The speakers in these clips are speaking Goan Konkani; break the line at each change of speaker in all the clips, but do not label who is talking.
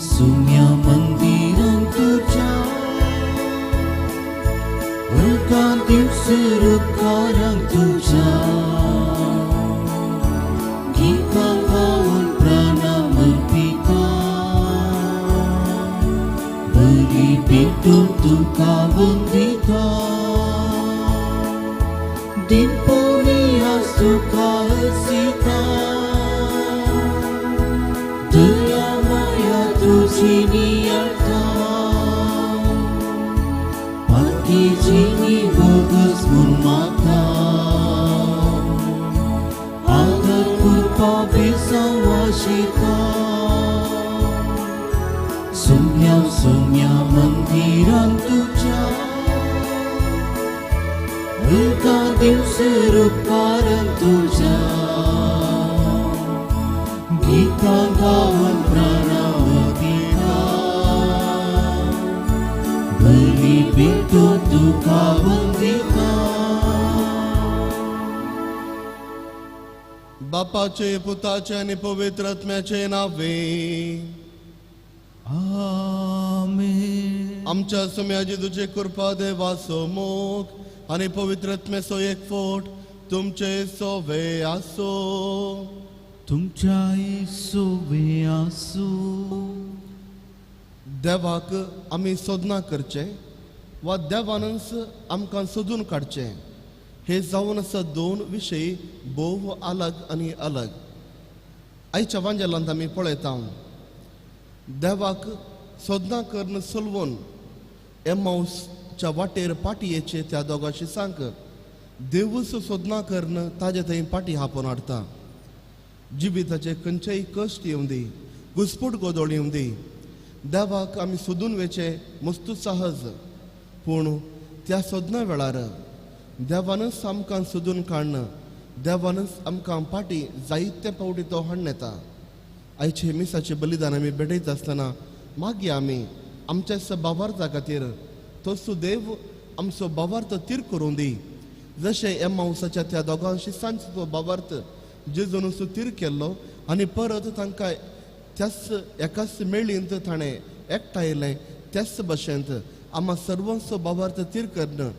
सुम्या मंदिरांत तुज्या उरकां दिवस रुखारांक तुज्या गितां गावन प्राणां अर्पिता बरी भेटून तुका वंदिता दिन पळोवया तुका हसिता दया माया तुजी नियाळता पाती जिनी बोगस म्हूण मागता आदर कृपा बेसांव वाशिता सुम्या सुम्या मंदिरांत तुज्या उरकां दिवस रुखारांत तुज्या गितां गावन प्राणां अर्पिता बरी भेटून तुका वंदिता.
बापाचे, पुताचे आनी पवित्र आत्म्याचे नावे.
आमेन.
आमच्या सुम्या जेजूचे कृपा, देवाचो मोग आनी पवित्र आत्म्याचो एकवट तुमचे सोवे आसो.
तुमच्याय सोवे आसूं.
देवाक आमी सोदना करचें वा देवानच आमकां सोदून काडचें हे जावन आसा दोन विशय भोव अलग आनी अलग. आयच्या वांजेलांत आमी पळयता देवाक सोदना करून चलवून एमावसच्या वाटेर पाटी येचे त्या दोगांशी सांग देवूच सोदना करून ताजे थंय पाटी हापोवन हाडटा. जिविताचे खंयचेय कश्ट येवं दी, घुसपूट गोदोळ येवं दी, देवाक आमी सोदून वेचे मस्तू सहज. पूण त्या सोदना वेळार देवानच आमकां सोदून काडन देवानच आमकां पाटी जायते फावटी तो हाडून येता. आयचे मिसाचे बलिदान आमी भेटयता आसतना मागीर आमी आमच्या बावार्था खातीर तो सुदेव आमचो बावार्थ तीर करूं दी. जशें एमावसाच्या त्या दोगांशी सांजचो तो बावार्थ जेजून तीर केल्लो आनी परत तांकां त्याच एकाच मेळींत ताणें एकठांयलें, त्याच भशेंत आमा सर्वांचो बावार्थ तीर करून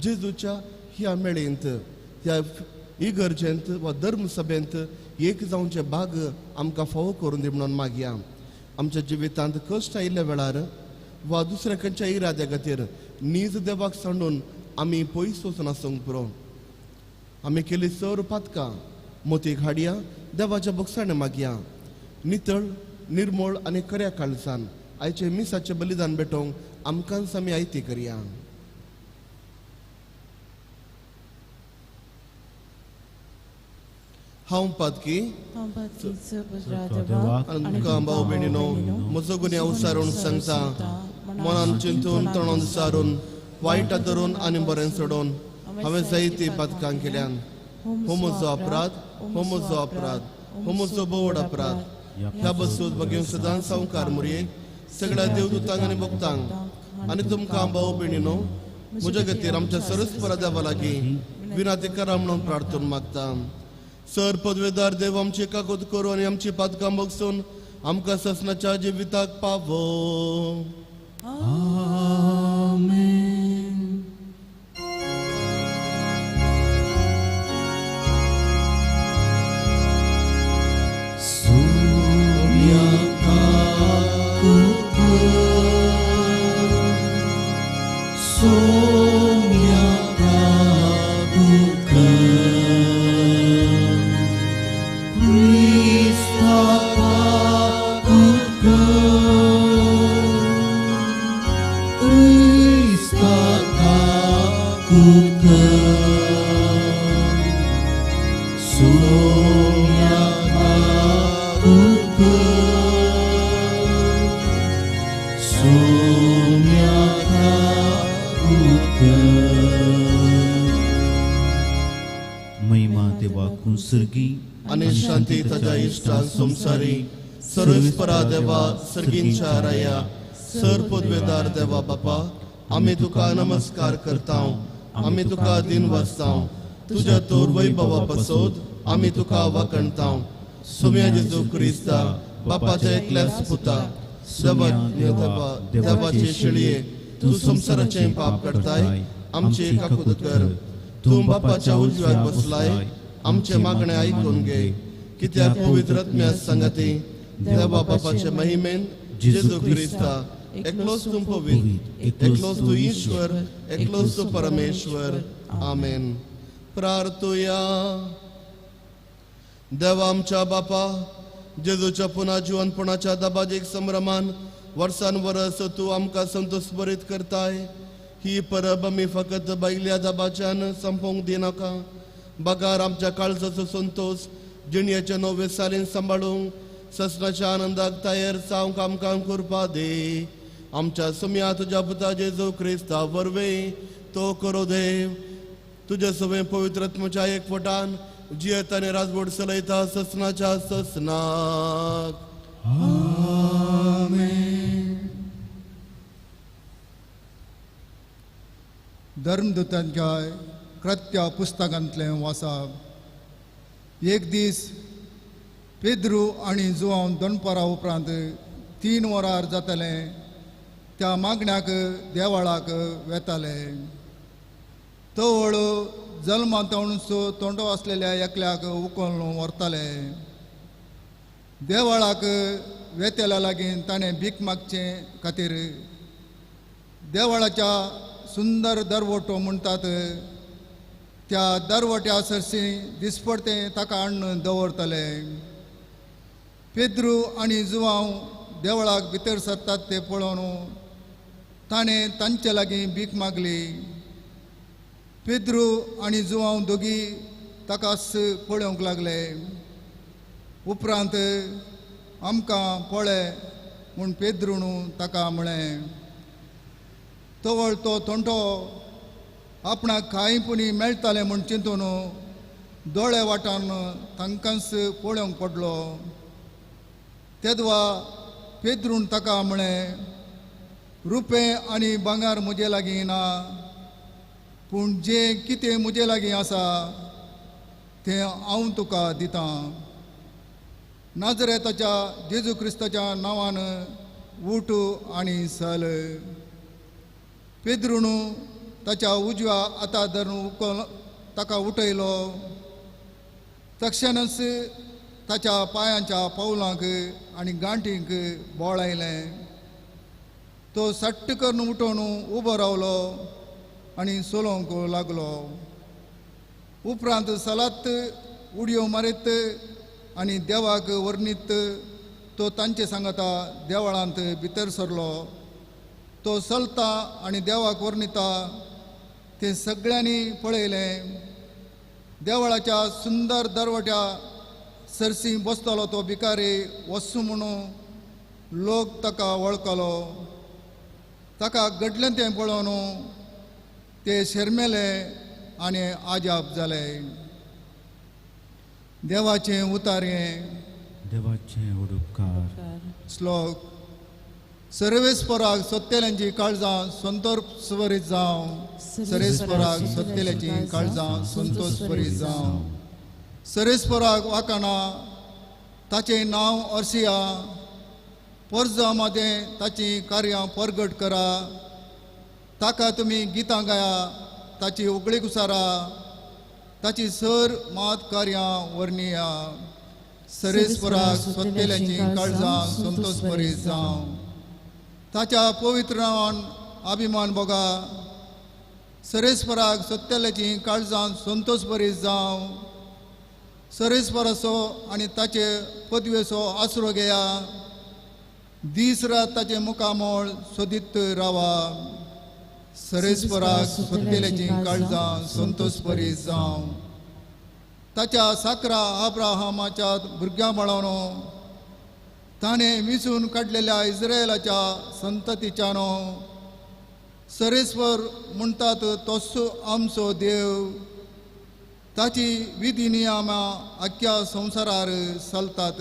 जेजूच्या ह्या मेळींत ह्या इगर्जेंत वा धर्मसभेंत एक जावचे भाग आमकां फावो करून दी म्हणून मागया. आमच्या जिवितांत कश्ट आयिल्ल्या वेळार वा दुसऱ्या खंयच्या इराद्या खातीर नीज देवाक सांडून आमी पयस वचून आसूंक पुरो. आमी केली सर पातकां मोतीक हाडया, देवाच्या बोगसाणे मागया. नितळ निर्मळ आनी खऱ्या काळजान आयचे मिसाचें बलिदान भेटोवंक आमकांच आमी आयती करया. हांव पातकी आनी तुमकां भाव भयणीनो म्हजो गुन्यांव सारून सांगता, मनान चिंतून तणोन सारून वायट धरून आनी बरें सोडून हांवें जायती पातकां केल्यान. हो म्हजो अपराध, हो म्हजो अपराध, हो म्हजो बोवड अपराध. ह्या बसून मागीर सदांच सावकार मुरयेक सगळ्या देवदूतांक आनी भक्तांक आनी तुमकां भाव भयणीनो म्हज्या खातीर आमच्या सरस्परा देवा लागीं विनाती करा म्हणून प्रार्थना मागता. सर पदवेदार देव आमची काकूत करूं आनी आमची पातकां बगसून आमकां ससनाच्या जिविताक पावो.
आमेन. सुम्या काकूत सोम्या काकूत क्रिस्ता काकूत क्रिस्ता काकूत सोम्या काकूत सोम्या काकूत. महिमा देवाकून सर्गी
आनी शांती ताज्या इश्टां संवसारी सर्वेस्परा देवा सर्गींच्या राया सर पदवेदार देवा बापा आमी तुका नमस्कार करता, आमी तुका दिन वाचता, तुज्या तोर वैभवा पसोत आमी तुका वाकणता. सुम्या जेजू क्रिस्ता बापाच्या एकल्याच पुता देवा देवाचे शेळये, तूं संवसाराचें पाप काडताय, आमचे काकूत कर. तूं बापाच्या उजव्याक बसलाय, आमचे मागणे आयकून घे. कित्याक पवित्र आत्म्या सांगाती देवा बापाचे महिमेन जेजू क्रिस्ता, एकलोच तूं पवित्र, एकलोच तूं ईश्वर, एकलोच तूं परमेश्वर. आमेन. प्रार्थुया. देवा आमच्या बापा, जेजूच्या पुन्हा जिवनपणाच्या दबाजीक संभ्रमान वर्सान वरस तूं आमकां संतोष बरीत करताय. ही परब आमी फकत बायल्या दबाच्यान संपोवंक दिनाका, बगार आमच्या काळजाचो संतोष जिणयेच्या नवे सालीन सांबाळूंक ससनाच्या आनंदाक तयार जावंक आमकां कृपा दी. आमच्या सुम्या तुज्या पुता जेजू क्रिस्ता वरवीं तो करो देव. तुज्या सगळें पवित्र आत्म्याच्या एकवटान जियेत आनी राजवट चलयता ससनाच्या ससनाक.
आमेन.
धर्मदूतांच्या कृत्या पुस्तकांतलें वाचप. एक दीस पेद्रू आनी जुवांव दनपारा उपरांत 3 वरार जातालें त्या मागण्याक देवळाक वेताले. तवळ जल्मांतवणसो तोंडो आसलेल्या एकल्याक उखलून व्हरताले. देवळाक वेतेल्या लागीं ताणें भीक मागचे खातीर देवळाच्या सुंदर दरवटो म्हणटात त्या दरवट्या सरशी दिसपडतें ताका हाडून दवरताले. पेद्रू आनी जुवांव देवळाक भितर सरतात ते पळोवन ताणें तांचे लागीं भीक मागली. पेद्रू आनी जुवांव दोगी ताकाच पळोवंक लागले. उपरांत आमकां पळय म्हूण पेद्रून ताका म्हळें. तवळ तो तोंटो आपणाक कांय पुणी मेळटालें म्हूण चिंतून दोळे वाटान तांकांच पळोवंक पडलो. तेदवा पेद्रून ताका म्हळें, रुपें आनी भांगर म्हजे लागीं ना, पूण जें कितें म्हजे लागीं आसा तें हांव तुका दितां. नाजरेताच्या जेजू क्रिस्ताच्या नांवान उठ आनी चल. पेद्रून ताच्या उजव्या हाता धरून ताका उठयलो. तक्षणच ताच्या पांयांच्या पावलांक आनी गांठींक बोळ आयलें. तो सट्ट करून उठोवन उबो रावलो आनी चलोवंक लागलो. उपरांत सलात उडयो मारीत आनी देवाक वर्णीत तो तांचे सांगता देवळांत भितर सरलो. तो चलता आनी देवाक वर्णिता तें सगळ्यांनी पळयलें. देवळाच्या सुंदर दरवट्या सरशी बसतालो तो भिकारी वचूं म्हणून लोक ताका वळखलो. ताका घडलें तें पळोवन ते शर्मेले आनी आजाप जाले. देवाचें उतारें.
देवाचें उपकार.
श्लोक. सर्वेस्पराक सोत्तेल्यांची काळजां संतोष जावं. सर्वेस्पराक सोत्तेल्याची काळजां संतोष जावं. सर्वेस्पराक वाकाणा ताचें नांव अर्सिया. परजा मदें ताचीं कार्यां परगट करा. ताका तुमी गितां गाया, ताची उगळीक उसारा, ताची सर मात कार्यां वर्णिया. सर्वेस्पराक सोत्तेल्याची काळजां संतोष जावं. ताच्या पवित्र नांवान अभिमान भोगा. सर्वेस्पराक सोत्तेल्याची काळजां संतोष जावं. सर्वेस्पराचो आनी ताचे पदवेचो आसरो घेया. दीस रात ताचें मुखामळ सोदीत रावा. सर्वेस्पराक सोत्तेल्याची काळजां संतोष जावं. ताच्या साकरा अब्राहमाच्या भुरग्यां बाळांनो, ताणें विसून काडलेल्या इस्रायलाच्या संततीच्यानो, सर्वेस्पर म्हणटात तोच आमचो देव. ताची विधी नियमां आख्ख्या संवसारार चलतात.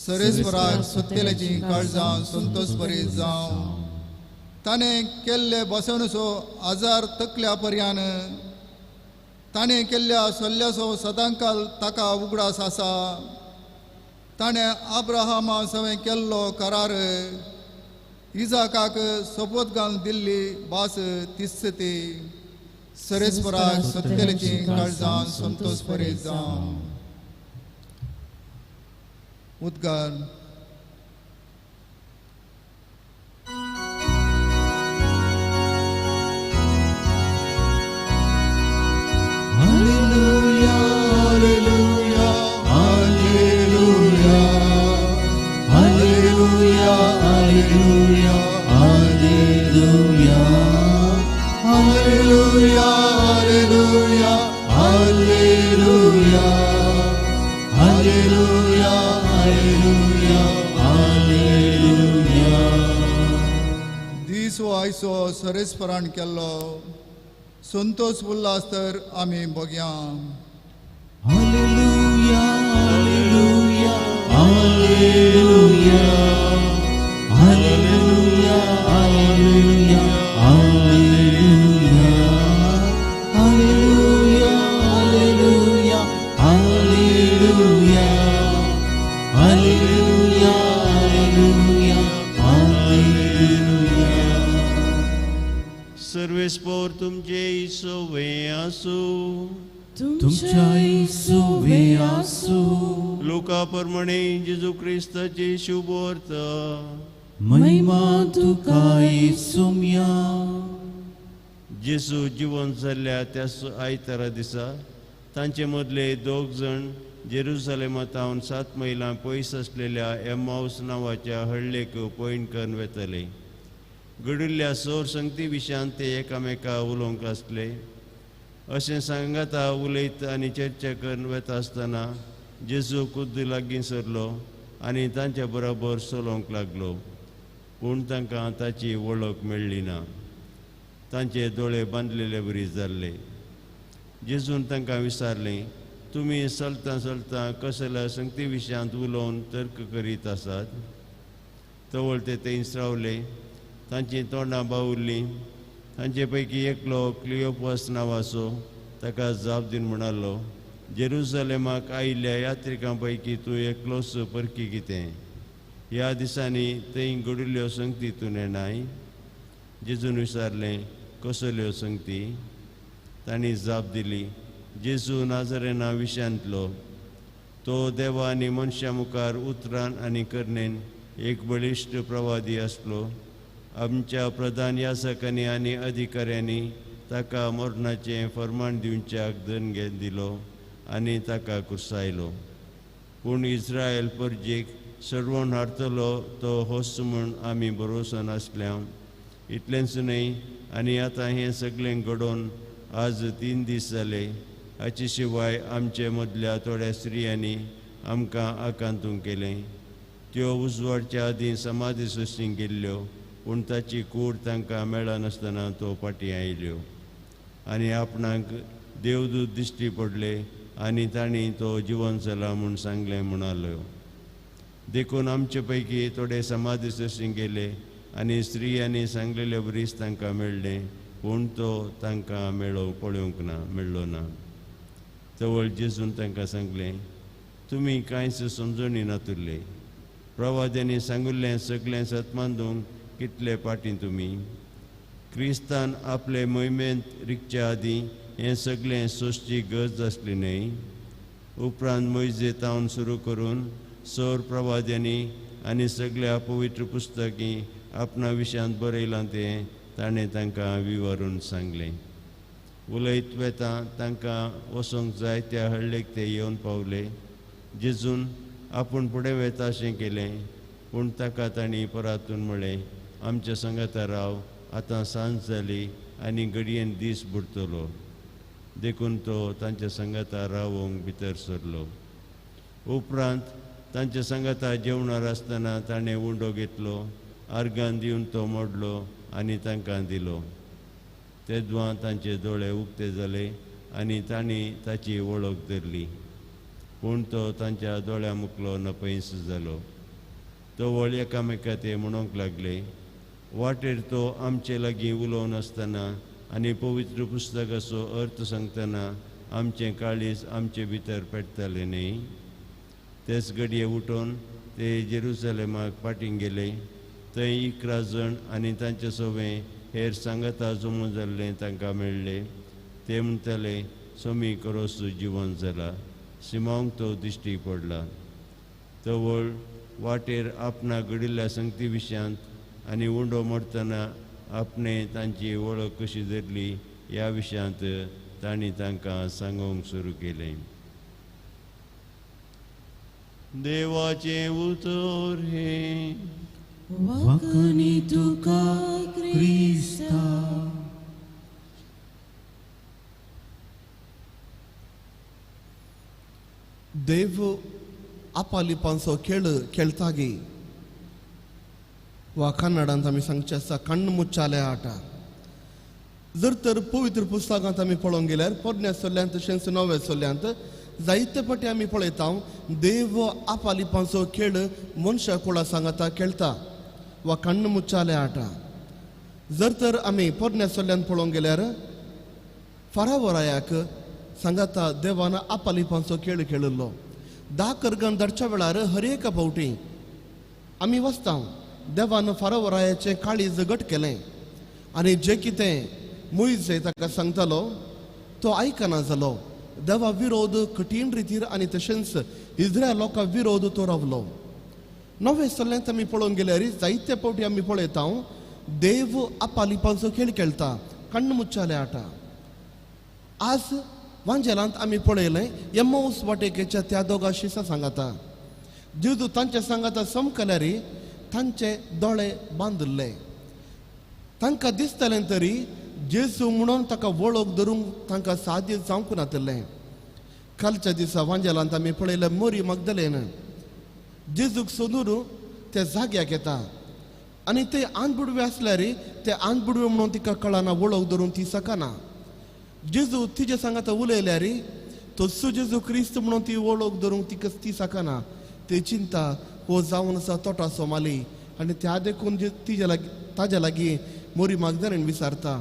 सर्वेस्पराक सोत्तेल्याची काळजां संतोष जावं. ताणें केल्ले बसवणेचो आजार तकल्या पर्यान, ताणें केल्ल्या सल्ल्याचो सदांकाल ताका उगडास आसा. ताणें आब्राहामा सवें केल्लो करार, इजाकाक सोपोत घालून दिल्ली भास तीच ती. सरेस्पराक सत्तेची काळजां संतोष परीत जावं. उद्गार.
Hallelujah, hallelujah, hallelujah, hallelujah, hallelujah, hallelujah, hallelujah, hallelujah, hallelujah, hallelujah, hallelujah, hallelujah.
दीस हो आयचो सरेस्परान केल्लो संतोष उल्हास तर आमी बघया.
Hallelujah, hallelujah, hallelujah, hallelujah, hallelujah, hallelujah, hallelujah, hallelujah, hallelujah, hallelujah, hallelujah, hallelujah.
सर्वेस्पोर तुमचे इसोवे आसूं.
तुमच्या इसोवे आसूं.
लुका प्रमाणे जेजू क्रिस्ताची शुभवार्ता.
महिमा तुका येसुम्या.
जेजू जिवन जाल्ल्या त्या आयतारा दिसा तांचे मदले दोग जण जेरुसलेमांत 7 मैलां पयस आसलेल्या एमाउस नांवाच्या हळ्ळेक पयण करून वेताले. घडिल्ल्या सोर संगती विशयांत ते एकामेका उलोवंक आसले. अशें सांगाता उलयत आनी चर्चा करून वेता आसतना जेजू खुद्द लागीं सरलो आनी तांच्या बरोबर चलोवंक लागलो. पूण तांकां ताची वळख मेळ्ळी ना. तांचे दोळे बांदलेले बरी जाल्ले. जेजून तांकां विचारलें, तुमी चलतां चलतां कसल्या संगती विशयांत उलोवन तर्क करीत आसात? तवळ ते थंयच रावले. तांचीं तोंडां बावुरलीं. तांचे पैकी एकलो क्लियोपास नांवाचो ताका जाप दिवन म्हणालो, जेरुसलेमाक आयिल्ल्या यात्रिकां पैकी तूं एकलोच परकी कितें? ह्या दिसांनी थंय घडिल्ल्यो संगती तूं नेणाय? जेजून विचारलें, कसल्यो संगती? तांणी जाप दिली, जेजू नाजरेना विशयांतलो. तो देवा आनी मनशां मुखार उतरान आनी करणेन एक बळिश्ट प्रवादी आसलो. आमच्या प्रधान यासकांनी आनी अधिकाऱ्यांनी ताका मरणाचें फर्मान दिवच्याक दंड दिलो आनी ताका कुर्सायलो. पूण इस्रायल परजेक सडवण हाडटलो तो होच म्हूण आमी भरोसो नासल्या. इतलेंच न्हय, आनी आतां हें सगळें घडोवन आज 3 दीस जाले. हाचे शिवाय आमचे मदल्या थोड्या स्त्रियांनी आमकां आकांतूंक केलें. त्यो उजवाडच्या आदीं समाधी सोशींक गेल्ल्यो, पूण ताची कूड तांकां मेळनासतना तो फाटीं आयल्यो आनी आपणाक देवदूत दिश्टी पडले आनी तांणी तो जिवन जाला म्हूण सांगलें म्हणाल्यो. देखून आमचे पैकी थोडे समाधी सोशींक गेले आनी स्त्रियांनी सांगलेले वरीच तांकां मेळ्ळें, पूण तो तांकां पळोवंक ना मेळ्ळो ना. तवळ जेजून तांकां सांगलें, तुमी कांयच समजणी नातुरले. प्रवाद्यांनी सांगिल्लें सगळें सतमानदूंक कितले पाटीं तुमी? क्रिस्तान आपले मोहिमेंत रिगच्या आदीं हें सगळें सोंसची गरज आसली न्हय? उपरांत मोयजे तावन सुरू करून सौर प्रवाद्यांनी आनी सगळ्या पवित्र पुस्तकी आपणा विशयांत बरयलां तें ताणें तांकां विवरून सांगलें. उलयत वेता तांकां वचोंक जाय त्या हळ्ळेक ते येवन पावले. जेजून आपूण फुडें वेता अशें केलें, पूण ताका तांणी परातून म्हळें, आमच्या सांगाता राव, आतां सांज जाली आनी घडयेन दीस बुडतलो. देखून तो तांच्या सांगाता रावोंक भितर सरलो. उपरांत तांच्या सांगाता जेवणार आसतना ताणें उंडो घेतलो, आर्गान दिवन तो मोडलो आनी तांकां दिलो. तेदवां तांचे दोळे उक्ते जाले आनी तांणी ताची वळख धरली, पूण तो तांच्या दोळ्या मुखलो नपयस जालो. तवळ एकामेका ते म्हणूंक लागले, वाटेर तो आमचे लागीं उलोवन आसतना आनी पवित्र पुस्तकाचो अर्थ सांगतना आमचें काळीज आमचे भितर पेटतालें न्हय? तेच घडये उठोवन ते जेरुसलेमाक फाटीं गेले. थंय 11 जण आनी तांचे सोबें हेर सांगाता जमू जाल्ले तांकां मेळ्ळे. ते म्हणटाले, सोमी करोस जिवन जाला. सिमांवक तो दिश्टी पडला. तवळ वाटेर आपणाक घडिल्ल्या संगती विशयांत आनी उंडो मोडटना आपणे तांची वळख कशी धरली ह्या विशयांत तांणी तांकां सांगूंक सुरू केलें. देवाचें उतर हें.
वाकणी तुका क्रिस्ता.
देव आपालिपांचो खेळ खेळटागी वा कन्नडांत आमी सांगचें आसा कण्णमुच्चाले आटा. जर तर पवित्र पुस्तकांत आमी पळोवंक गेल्यार पोरण्या सोल्यांत तशेंच नव्या सोल्यांत जायते फावटी आमी पळयता देव आपालिपांचो खेळ मनशा कुळा सांगाता खेळटा वा कण्णमुच्चाले आटा. जर तर आमी पोरण्या सोल्यांत पळोवंक गेल्यार फारावरायाक सांगाता देवान आपालिपांचो खेळ खेळिल्लो. 10 करगण धाडच्या वेळार हर एका फावटी आमी वचता देवान फारावरायाचें काळीज घट केलें आनी जें कितें मुयजे ताका सांगतालो तो आयकना जालो. देवा विरोध कठीण रितीर आनी तशेंच इस्रायल लोकां विरोध तो रावलो. नवे सल्ल्यांत आमी पळोवंक गेल्यार जायते फावटी आमी पळयता देव आपालिपांचो खेळ खेळटा कण्णमुच्चाले आटा. आज वांजेलांत आमी पळयलें एम्माऊस वाटेकेच्या त्या दोगां शिसां सांगाता जेजू तांच्या सांगाता समकल्यार तांचे दोळे बांदिल्ले. तांकां दिसतलें तरी जेजू म्हणून ताका वळख धरूंक तांकां साध्य जावंक नातिल्लें. कालच्या दिसा वांजेलांत आमी पळयलें मोरी मगदलेन जेजूक सोदून त्या जाग्याक येता आनी ते आनबुडवे आसल्यार ते आनबुडवे म्हणून तिका कळना, वळख धरूंक ती शकना. जेजू तिजे सांगाता उलयल्यार तस्सो जेजू क्रिस्त म्हणून ती वळख धरूंक तिका ती शकना. ती चिंता हो जावन आसा तोटाचो माली आनी त्या देखून तिजे लागीं ताज्या लागीं मोरी मागदारीन विचारता,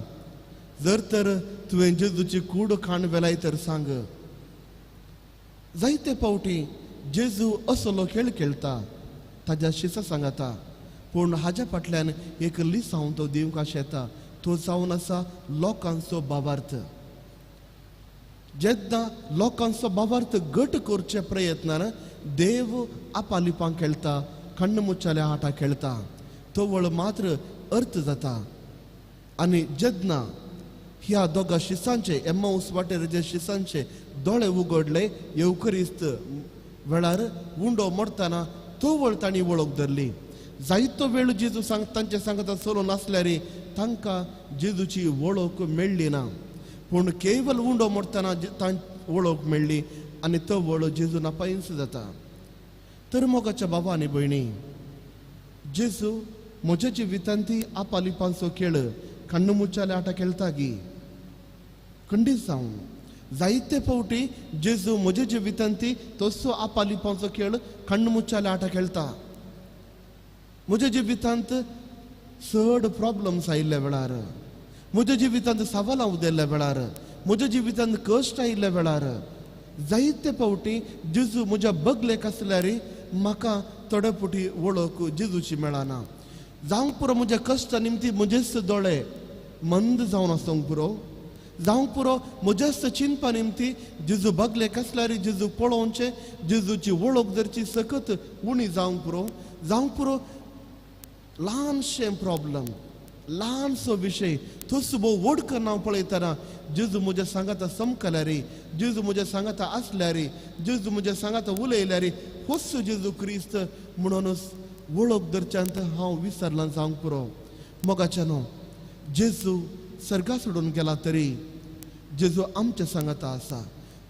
जर तर तुवें जेजूची कूड खाण वेलाय तर सांग. जायते फावटी जेजू असलो खेळ खेळटा ताज्या शिसा सांगाता, पूण हाज्या फाटल्यान एक लिसांव तो दिवंक आशेता तो जावन आसा लोकांचो भावार्थ. जेन्ना लोकांचो भावार्थ घट करचे प्रयत्नान देव आपालिपां खेळटा, कण्णमुच्चाल्या आटा खेळटा, तवळ मात्र अर्थ जाता. आनी जेन्ना ह्या दोगां शिसांचे एम्माऊस वाटेर जे शिसांचे दोळे उगडले येवकरिस्त वेळार उंडो मोडटना तवळ तांणी वळख धरली. जायतो वेळ जेजू सांग तांचे सांगता चलोवन आसल्यार तांकां जेजूची वळख मेळ्ळी ना, पूण केवल उंडो मोडटना वळख मेळ्ळी आनी तवळ जेजू नापायंस जाता. तर मोगाच्या बाबा आनी भयणी, जेजू म्हज्या जिवितांत ती आपालिपांचो खेळ कण्णमुच्चाले आटा खेळटा गी खंडीत जावन जायते फावटी जेजू म्हज्या जिवितांत ती तसो आपालिपांचो खेळ कण्णमुच्चाले आटा खेळटा. म्हज्या जिवितांत चड प्रॉब्लम्स आयिल्ल्या वेळार, म्हज्या जिवितांत सवालां उदेल्ल्या वेळार, म्हज्या जिवितांत कश्ट आयिल्ल्या वेळार जायते फावटी जेजू म्हज्या बगलेक आसल्यार म्हाका थोडे फावटी वळख जेजूची मेळना. जावंक पुरो म्हज्या कश्टा निमती म्हजेच दोळे मंद जावन आसूंक पुरो, जावंक पुरो म्हजेच चिंतपा निमती जेजू बगलेक आसल्यार जेजू पळोवचें, जेजूची वळख धरची सकत उणी जावंक पुरो, जावंक पुरो ल्हानशें प्रॉब्लम, ल्हानसो विशय तसो भोव व्हड करना हांव पळयतना जेजू म्हज्या सांगाता समकल्यार, जेजू म्हज्या सांगाता आसल्यार, जेजू म्हज्या सांगाता उलयल्यार होच जेजू क्रिस्त म्हणून वळख धरच्यांत हांव विसरलां जावंक पुरो. मोगाच्या न्हू, जेजू सर्गा सोडून गेला तरी जेजू आमच्या सांगाता आसा.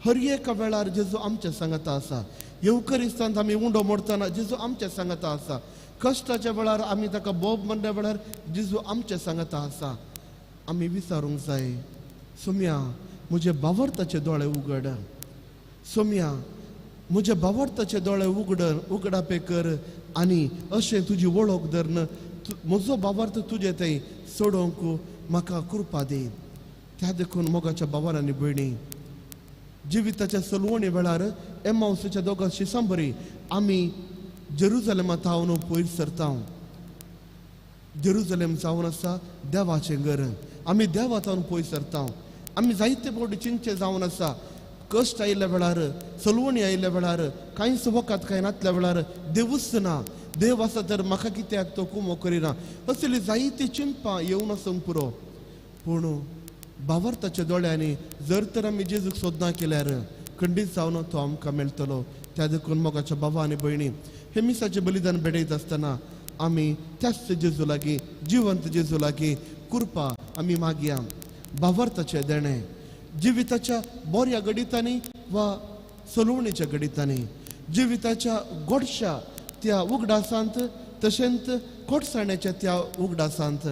हर एका वेळार जेजू आमच्या सांगाता आसा. येवकरिस्तांत आमी उंडो मोडटना जेजू आमच्या सांगाता आसा. कश्टाच्या वेळार आमी ताका बोब म्हणल्या वेळार जेजू आमच्या सांगाता आसा. आमी विचारूंक जाय, सोम्या म्हजे बावरताचे दोळे उगड, सोम्या म्हज्या बावरताचे दोळे उगड उगडापे कर आनी अशें तुजी वळख धरून म्हजो बावार्थ तुजे थंय सोडोवंक म्हाका कृपा दी. त्या देखून मोगाच्या बाबान आनी भयणी, जिविताच्या सलवणी वेळार एमावसाच्या दोगां शिसां बरी आमी जेरुजलेमा थावन पयस सरता. जेरुजलेम जावन आसा देवाचें घर, आमी देवा थावन पयस सरता. आमी जायते फावटी चिंतचें जावन आसा, कश्ट आयिल्ल्या वेळार, सलवणी आयिल्ल्या वेळार, कांयच वखद कांय नातल्या वेळार देवूच ना, देव आसा तर म्हाका कित्याक तो कुमो करिना, असली जायती चिंतपां येवन आसूंक पुरो. पूण भावार्थाच्या दोळ्यांनी जर तर आमी जेजूक सोदना केल्यार खंडीत जावन तो आमकां मेळटलो. त्या देखून मोगाच्या बाबा आनी भयणी, हे मिसाचें बलिदान भेटयत आसतना आमी त्याच जेजू लागीं, जिवंत जेजू लागीं कृपा आमी मागया. भावार्थाचें देणें जिविताच्या बऱ्या घडितांनी वा सलवणीच्या घडितांनी, जिविताच्या गोडशा त्या उगडासांत तशेंच कोटसाण्याच्या त्या उगडासांत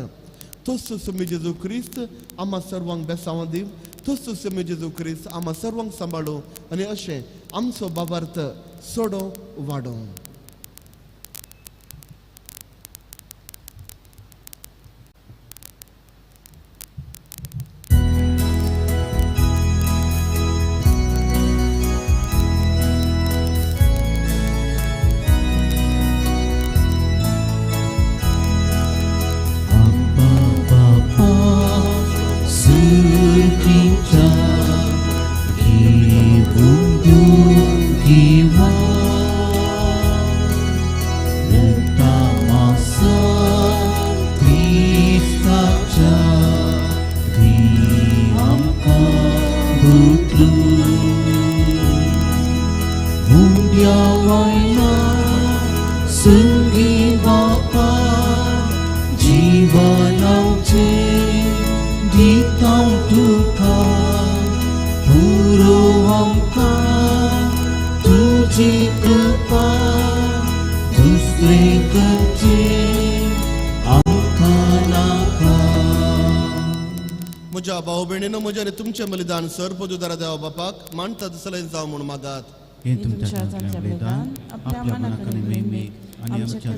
तोच सुमी जेजू क्रिस्त आम्हा सर्वांक बेसांव दिव, तोच सुमी जेजू क्रिस्त आम्हा सर्वांक सांबाळू आनी अशें आमचो बाबार्थ सोडो वाडो. म्हज्या भाव भयणीनो, म्हज्या आनी तुमचें बलिदान सर पदुदारा देवा बापाक मानता तसलें जावं म्हूण मागात.
हें तुमच्या हातांतलें बलिदान आपल्या मनाक आनी महिमेक आनी आमच्या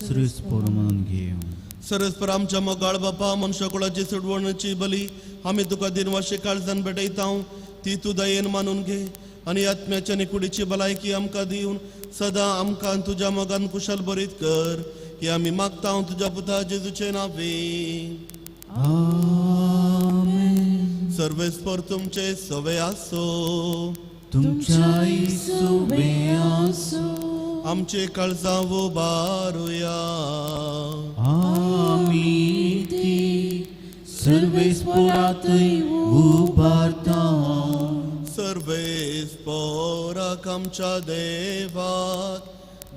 सुरेश पोर म्हणून घेवं.
सरस्पर आमच्या मोगाळ बापा, मनशाकुळाची सुडवणची बली आमी तुका दिनवाशी काळजान भेटयता, ती तूं दयेन मानून घे आनी आत्म्याच्या आनी कुडीची भलायकी आमकां दिवन सदां आमकां तुज्या मोगान कुशल बरीत कर, ही आमी मागता तुज्या पुता जेजूचे नांवे.
आमेन.
सर्वेस्पर तुमचे सवे आसो,
तुमच्याय सुवे आसो.
आमचे काळजां उबारुया,
आमी ती सर्वेस्परातय उबारता.
सर्वेस्पराक आमच्या देवाक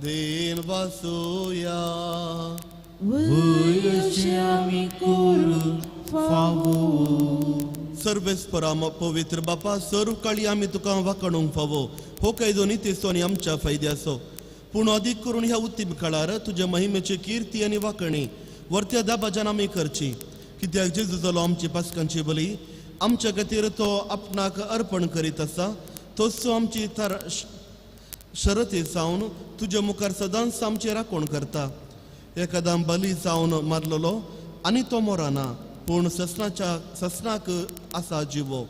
दिन वासुया,
वय अशें आमी करूंक फावो.
सर्वेस्परा पवित्र बापा, सर्व काळी आमी तुका वाखाणूंक फावो. हो कायदो नितीचो आनी आमच्या फायद्याचो, पूण अदीक करून ह्या उत्तीम काळार तुज्या महिमेची किर्ती आनी वाखणी वरत्या दाबाच्यान आमी करची. कित्याक जेजू जालो आमची पासकांची बली, आमच्या खातीर तो आपणाक अर्पण करीत आसा, तोच आमची शरती जावन तुज्या मुखार सदांच आमची राखण करता. एकादां बली जावन मारलेलो आनी तो मोराना, पूण ससनाक आसा जिवो.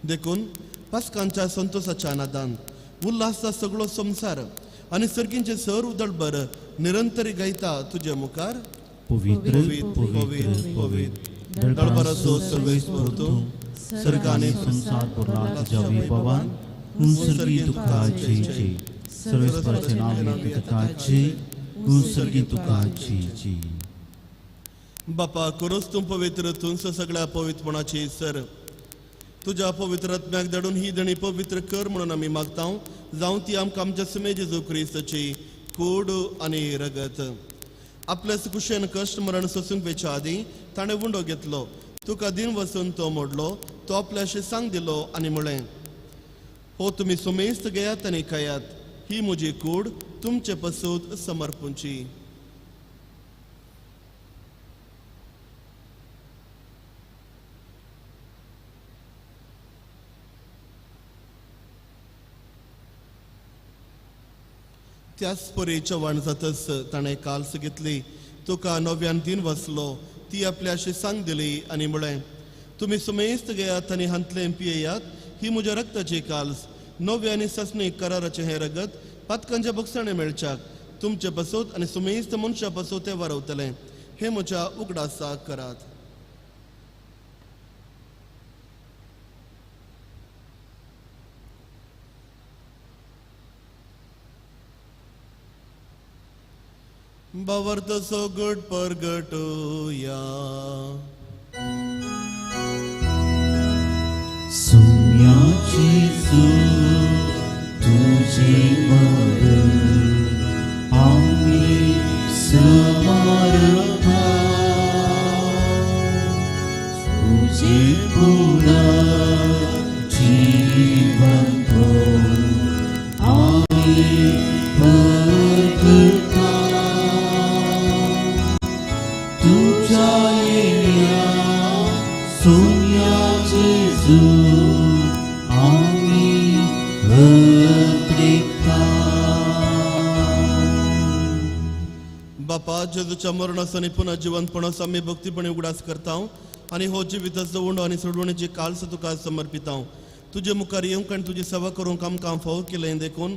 देखून पासकांच्या संतोसाच्या नादान उल्हासता सगळो संवसार आनी सर्गींचे सर उदळभर निरंतरी गायता तुज्या मुखार.
पवित्र पवित्र पवित्र दळभराचो सर्वेस्पर तूं, सर्ग आनी संवसार भरला तुज्या वैभवान. सर्गी तुका जय जय, सर्वेस्पराचें नांव तुका जय, सर्गी तुका जय जय.
बापा, करूच तूं पवित्र, तूंच सगळ्या पवित्रपणाची सर. तुज्या पवित्र आत्म्याक धाडून ही देणी पवित्र कर म्हणून आमी मागता, जावं ती आमकां आमच्या सुमे जेजू क्रिस्ताची कूड आनी रगत. आपल्या कुशेन कश्ट मरण सोसूंक वेच्या आदीं ताणें उंडो घेतलो, तुका दिन वसून तो मोडलो, तो आपल्याशी सांग दिलो आनी म्हळें, हो तुमी सुमेस्त घेयात आनी खायात, ही म्हजी कूड तुमचे पसून समर्पूंची. त्याच परी चव्हाण जातच ताणें काल्स घेतली, तुका नव्यान दिन वसलो, ती आपल्याशी सांग दिली आनी म्हळें, तुमी सुमेस्त घेयात आनी हांतलें पियेयात, ही म्हज्या रक्ताची काल्स, नव्या आनी ससनी कराराचें हें रगत पातकांच्या बक्षाणे मेळच्याक तुमचे पासत आनी सुमेस्त मनशा पासत ते वारवतले. हे म्हज्या उगडासाक करात. बावर्त सोगट परगटोया.
सुम्या जेजू तुझे मरण आम्ही समर्पण तुझे पुनः जीवन आम्ही परगटा. तुझ्या येण्या सोन्या जेजू आम्ही अत्रेकता.
बापा, जेजूच्या मरणाचो आनी पुनः जिवंतपणाचो आमी भक्तीपणे उगडास करता आनी हो जिविताचो उंडो आनी सोडवणेची कालस तुका समर्पिता. तुजे मुखार येवंक आनी तुजी सेवा करूंक आमकां फावो केलें देखून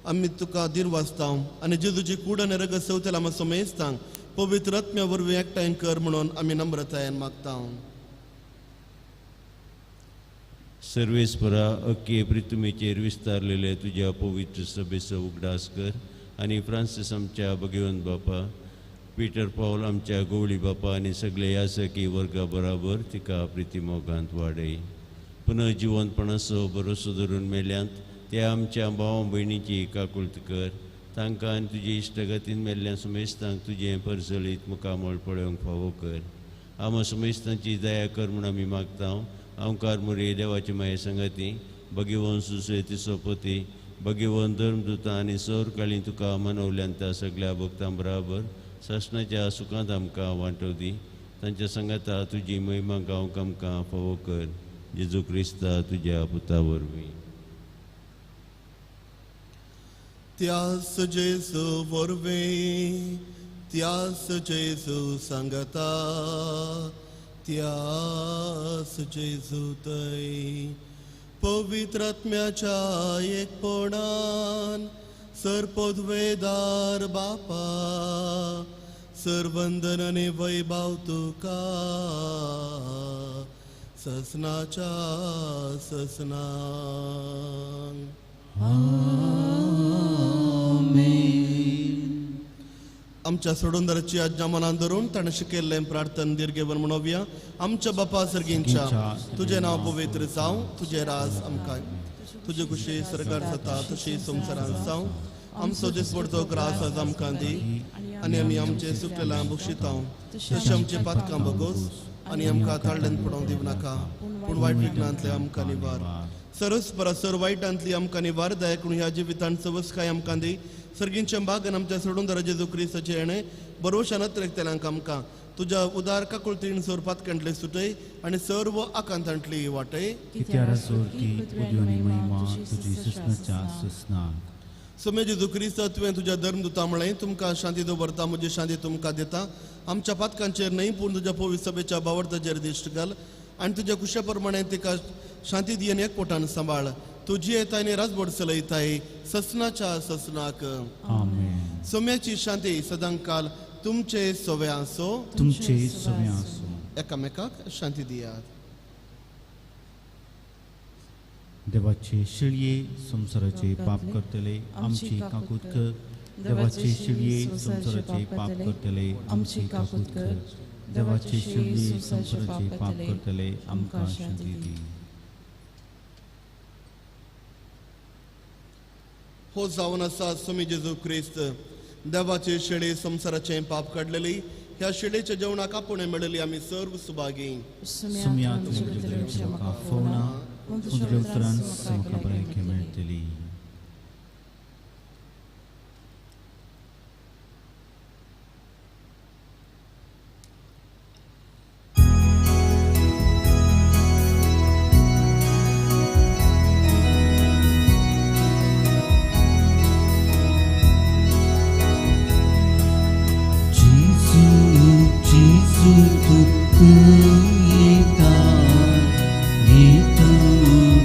आमी तुका धीर वाचता आनी जेजूची कूड आनी रगत सवतेल आमी समेस्तांक पवित्र आत्म्या वरवीं एकठांय कर म्हणून आमी नम्रतायेन मागता.
सर्वेस्परा अख्खे पृथ्वीचेर विस्तारलेले तुज्या पवित्र सभेचो उगडास कर आनी फ्रांसीस आमच्या भगवंत बापा, पीटर पावल आमच्या गवळी बापा आनी सगळे यासकी वर्गा बराबर तिका प्रितीमोगांत वाडय. पुनः जिवंतपणाचो भरोसो धरून मेल्यांत त्या आमच्या भाव भयणीची काकुळत कर. तांकां आनी तुजे इश्टगतीन मेल्ल्या सुमेस्तांक तुजें परजळीत मुखामळ पळोवंक फावो कर. आमा सुमेस्तांची दया कर म्हूण आमी मागता. ओंकार मुरे देवाची माये संगती भगवंत सुसेती सोपती भगवंत धर्मदुतां आनी सौरकाळी तुका मनवल्यान त्या सगळ्या भक्तां बराबर सासणाच्या सुखांत आमकां वांटो दी. तांच्या संगता तुजी महिमा गावंक आमकां फावो कर. जेजू क्रिस्ता तुज्या पुता वरवीं.
त्यास जेजू वरवीं, त्यास जेजू सांगता, त्यास जेजू तय पवित्र आत्म्याच्या एकपणान सरपदवेदार बापा सरवंदन आनी वैभाव तुका ससनाच्या ससनान.
आमेन.
आमच्या सोडूनदाराची आज्ञा मनान धरून ताणें शिकयल्लें प्रार्थन दीर्घेवन म्हणोवया. आमच्या बापा सर्गींच्या, तुजें नांव पवित्र जावं, तुजें राज आमकां, तुजे खुशी सरकार जाता तशी संवसारांत जावं. आमचो दिसपडतो ग्रास आज आमकां दी आनी आमी आमचे सुकलेल्या बक्षितां तशें आमचे पातकां बगोस आनी आमकां ताळ्यान पडोवंक दिवं नाका, पूण वायट विघ्नांतले आमकां निवार. सरस परासर वायटांतली आमकां निवार दयाकून ह्या जिवितांत सवसकाय आमकां दी. सर्गींच्या बागान आमच्या सोडून जेजू क्रिस्ताचें येणें बरोवशान अत्रेकतल्यांक आमकां तुज्या उदार काकुळतीण सोर पातकांतले सुटय आनी सर्व आकांतांतली वाटय. सोमे जेजू क्रिस्त, तुवें तुज्या धर्मदुता म्हळें, तुमकां शांती दवरता, म्हजी शांती तुमकां दिता. आमच्या पातकांचेर न्हय पूण तुज्या पवित्र सभेच्या बावडताचेर दिश्ट घाल आनी तुज्या कुशा प्रमाणे तिका शांती दी आनी एकवटान सांबाळ. तुजी येताय आनी राजबोड चलयताय ससनाच्या ससनाक.
आमेन.
सोम्याची शांती सदांकाल तुमचे सवे आसो.
तुमचे सवे आसो.
एकामेकाक शांती दियात.
देवाचे शिळये संवसाराचे पाप करतले आमची काकूत कर. देवाचे शिळये संवसाराचे पाप करतले आमची काकूत कर. देवाचे शिळये संवसाराचे पाप करतले आमकां शांती दी.
हो जावन आसा स्वामी जेजू क्रिस्त, देवाचे शेळे संवसाराचें पाप काडलेली, ह्या शेळेच्या जेवणाक आपोवणें मेळिल्ली आमी सर्व सुभागी.
सुम्या तुमच्या म्हाका फोवना, तुमच्या उतरान म्हाका बरें मेळटली.
Gitu,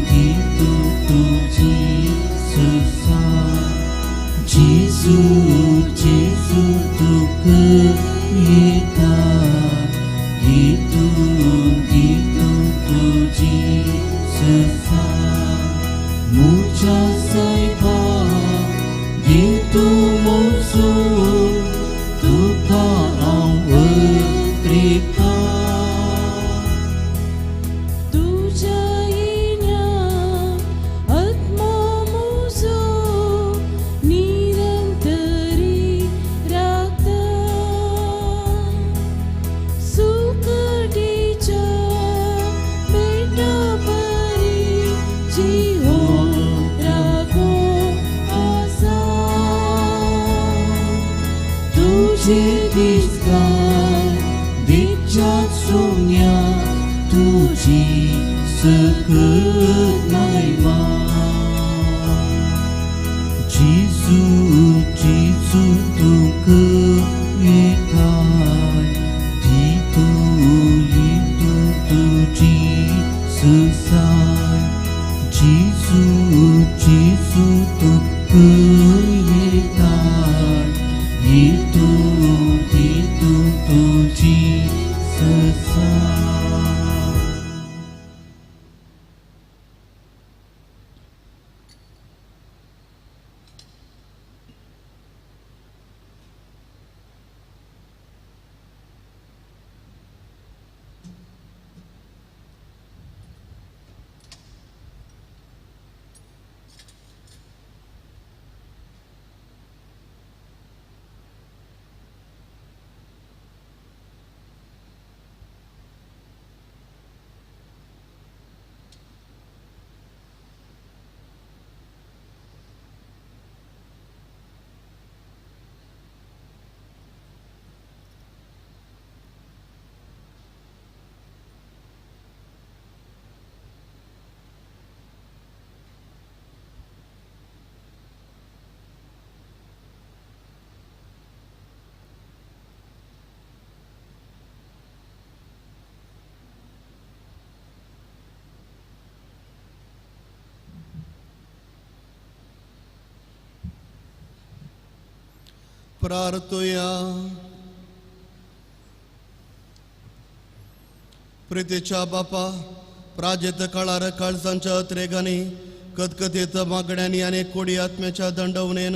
gitu, tuji.
दीस घाल देखच्या सोम्या तुजी सकत महिमा. जेजू जेजू तुका येताय दितो येतो तुजी ससाय. जेजू जेजू तुका येताय येतो येतो तुजी ससाय.
प्रार्थुया. प्रितीच्या बापा, प्राजेत काळार काळजांच्या अत्रेगांनी कतकतीत मागण्यांनी आनी कोडी आत्म्याच्या दंडवणेन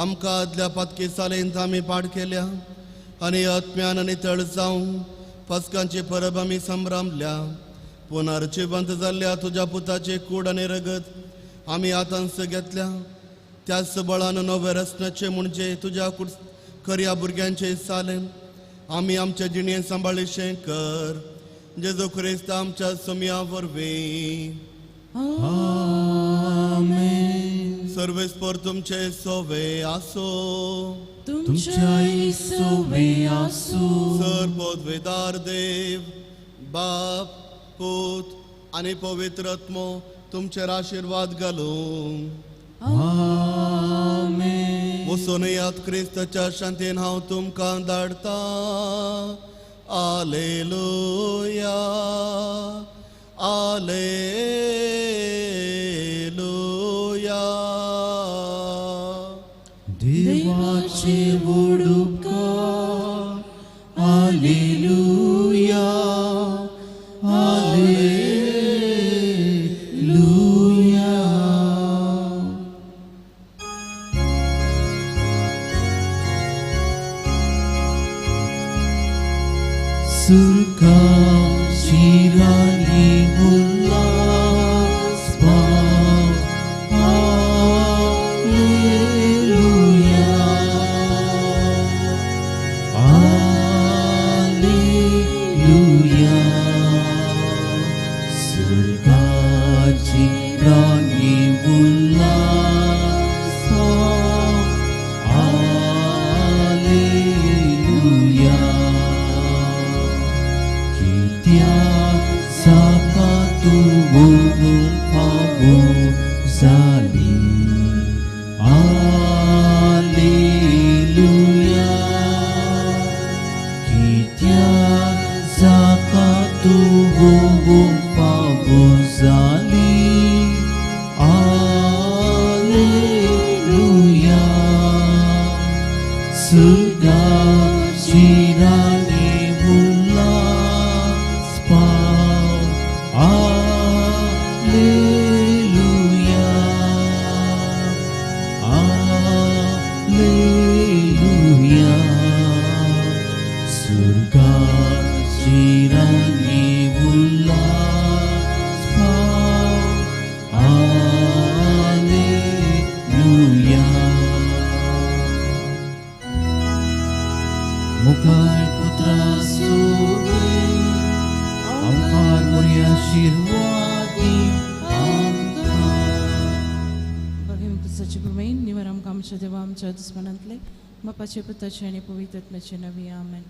आमकां आदल्या पातकी सालेंत आमी पाड केल्या आनी आत्म्यान नितळ जावं पसकांची परब आमी संभ्रामल्या. पुनर्जिवंत जाल्ल्या तुज्या पुताची कूड आनी रगत आमी आतांच घेतल्या. त्याच बळान नवे रचण्याचे म्हणजे तुज्या खऱ्या भुरग्यांचे सालेन आमी आमच्या जिणें सांबाळिशें कर. जेजू क्रिस्त आमच्या सोम्या वरवीं.
आमेन.
सर्वेस्पर तुमचे सोवे आसो.
तुमच्याय सोवे आसो.
सर पदवेदार देव बाप पूत आनी पवित्र आत्मो तुमचेर आशिर्वाद घालूं.
आमेन.
वचून यात क्रिस्ताच्या शांतीन हांव तुमकां धाडटा. आलेलुया आलेलुया.
देवाचे वडूपकार. आलेलुया आलेलुया. सुरका शिरानी उल्लास पाव. आलेलुया आलेलुया. सुरका शिरानी उल्लास पाव. आलेलुया. साका तुवोंग पावो जाली. आलेलुया. कित्या जाका तुवोंग पावो जाली. आलेलुया. सुगा शिरानी उल्लास पाव. आलेलुया आलेलुया. सुर्गा शिरानी उल्लास पाव. आलेलुया. मुखार पुत्रा सोवे आमकार मोरया आशिर्वादी आमकां.
भगिनी तुझाची कृपेन निवर आमकां आमच्या देवा आमच्या दुस्मनांतले बापाचे पुताचे आनी पवित्र आत्म्याचे नांवी आमेन.